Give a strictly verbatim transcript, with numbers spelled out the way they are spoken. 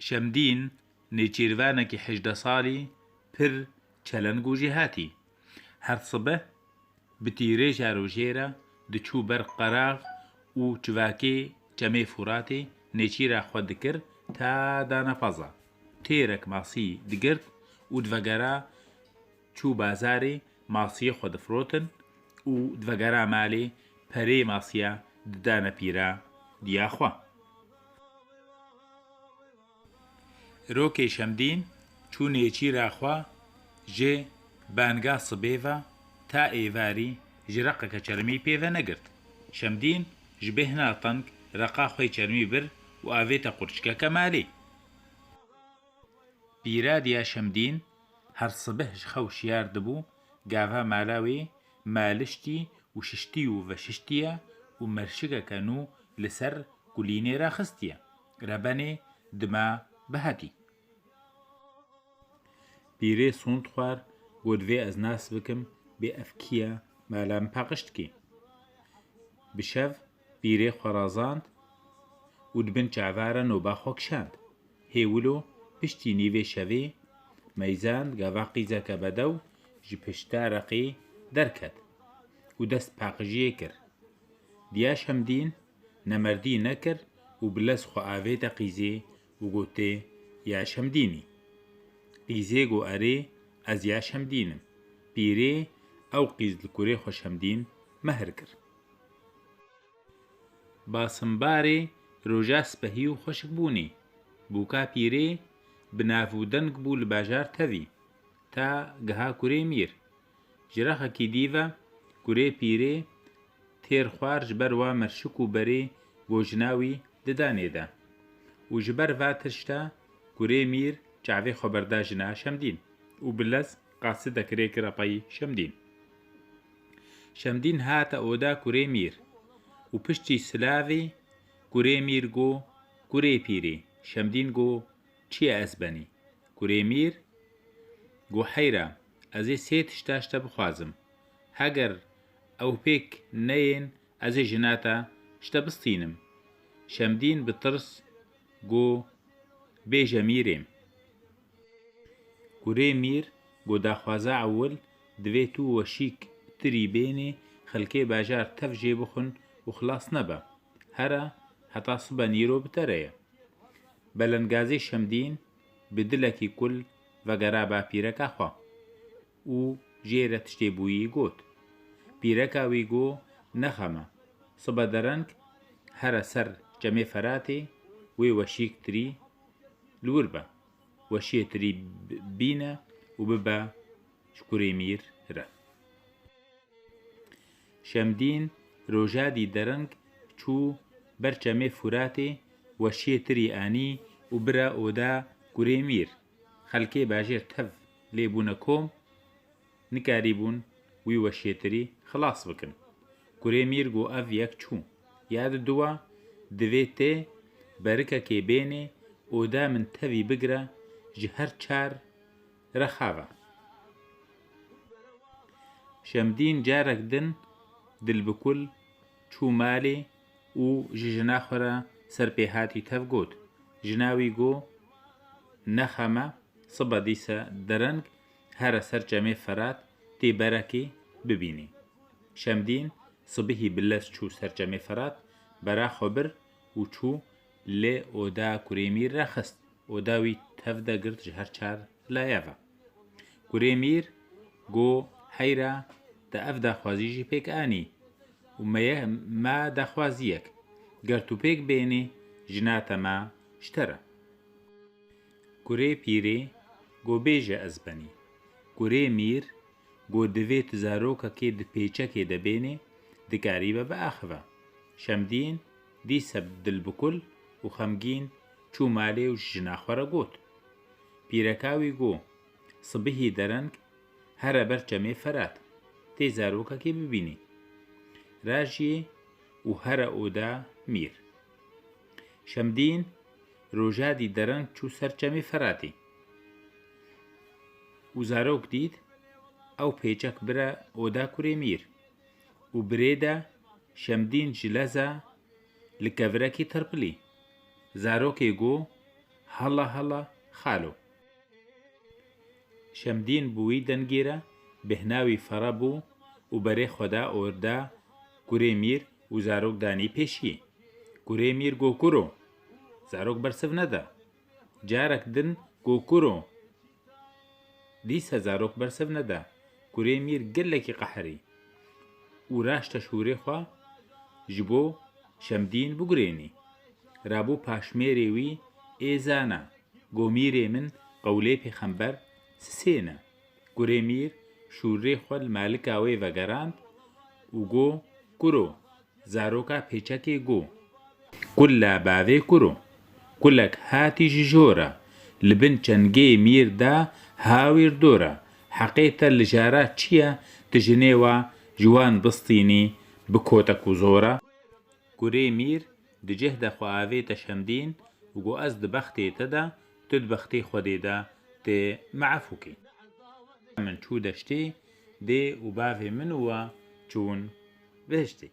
Şemdîn, nêçîrvanekî hejdeh salî, pir çeleng û jêhatî. Her sibeh bi tîrêja rojê re diçû ber qerax û çivakê çemê Furatê nêçîra xwe dikir ta dana peza. Têrek masî digirt û divegera çû bazarê, masiyê xwe difirotin û divegera malê, perê masiya didane pîra diya xwe. Rokê Şemdîn çû nêçîra xwe ji banga sibê ve ta êvarî ji reqeke çermî pê ve negirt. Şemdîn ji bêhna teng reqa xwe yê çermî bir û avête qurçikeke malê. Pîra diya Şemdîn her sibeh ji xew şiyar dibû, gava mala wê maliştî û şiştî û veşiştiye û merşikeke nû li ser kulînê raxistiye. Rebenê dima bihetî. Pîrê sond xwar, got, "Vê ez nas bikim, bê ev kî ye, mala min paqij dikê." Bi şev pîrê xwe razand û di bin çava re noba xwe kişand. Hê wilo piştî nîvê şevê meyzand, gava qîzeke bedew ji pişta reqê derket û dest paqijiyê kir. Diya Şemdîn nemerdî nekir û bi lez xwe avête qîzê û gotê, "Ya Şemdînî." Qîzê got, "Erê, ez ya Şemdîn im." Pîrê ew qîz li kurê xwe Şemdîn mehr kir. Basimbarê roja spehî û xweşikbûnê. Bûka pîrê bi nav û deng bû li bajar tevî, ta giha kurê mîr. Ji rexekî dî ve kurê pîrê têr xwar ji ber wa merşik û berê gojina wî didanê de. Û ji ber va tişta kurê mîr çavê xwe berda jina Şemdîn û bi lez qasidek rê kir apayî Şemdîn. Şemdîn hate oda kurê mîr û piştî silavê kurê mîr got, "Kurê pîrê." Şemdîn got, "Çi ye ez benî?" Kurê mîr got, "Heyra, ez ê sê tişta ji te bixwazim. Heger ew pêk neyên, ez ê jina te ji te bistînim." Şemdîn bi tirs got, "Bêje mîrêm." Kurê mîr got, "Daxwaza ewil, divê tu weşîk tirî bênê, xelkê bajar tev jê bixwin û xilas nebe. Here heta sibe nîro bi te re ye." Belengazê Şemdîn bi dilekî kul vegera ba pîreka xwe û jê re tiştê bûyî got. Pîreka wî got, "Nexeme, sibe dereng here ser çemê Feratê, wê weşîk tirî li wir be. Weşiyê tirî b-, bîne û bibe ji kurê mîr re." Şemdîn roja dî dereng çû ber çemê Furatê, weşiyê tirî anî û bira oda kurê mîr. Xelkê bajêr tev lê bûne kom, nikarîbûn wî weşiyê tirî xilas bikin. Kurê mîr got, "Ev yek çû. Ya di duwa divê tê berikekê bênê, oda min tevî bigire ji her çar rexa ve." Şemdîn carek din dilbikul çû malê û ji jina xwe re ser pê hatî tev got. Jina wî got, "Nexeme, sibe dîse dereng here ser çemê Ferat tê berekê bibînî." Şemdîn sibihî bi lez çû ser çemê Ferat, bera xwe bir û çû lê oda kurê mîr re xist. Oda wî tev de girt ji her çar laye ve. Kurê mîr got, "Heyra, te ev daxwazî jî pêk anî û me ye, ma daxwaziyek. Ger tu pêk bênî, jina te ma ji te re." Kurê pîrê got, "Bêje ez benî." Kurê mîr got, "Divê tu zarokekê di pêçekê de bênê, dikarîbe biaxive." Şemdîn dîse dilbikul û xemgîn çû malê û ji jina xwe re got. Pîreka wî got, "Sibihî dereng here ber çemê Ferat, tê zarokekê bibînî. Rajiyê û here oda mîr." Şemdîn roja dî dereng çû ser çemê Feratê û zarok dît, ew pêçek bire oda kurê mîr û birê de Şemdîn ji leza li kevirekî tirpilî. Zarokê got, Hela hela xalo. Şemdîn bi wî dengê re bêhna wî fere bû û berê xwe da orda kurê mîr û zarok danî pêşiyê. Kurê mîr go kuro, zarok bersiv neda. Carek din go kuro, dîsa zarok bersiv neda. Kurê mîr gelekî qehirî û raşte şûrê xwe ji bo Şemdîn bigurênî. Rabû paşmêrê wî ê zana, go mîrê min qewlê pêxember sisêne. Kurê mîr şûrê xwe li malika wê vegerand û go, kuro, zaroka pêçekê go, kula bavê kuro, kulek hatî ji jora, li bin çengê mîr da hawîr dora, heqê te li jara çi ye, tu jinê wa ji wan bistînî bi kotek û zora? Kurê mîr di cih de xwe avête Şemdîn û go, ez di bextê te de, tu di bextê Xwedê de, tê me efû kê. Min çû deştê, dê û bavê min û wa çûn bihiştê.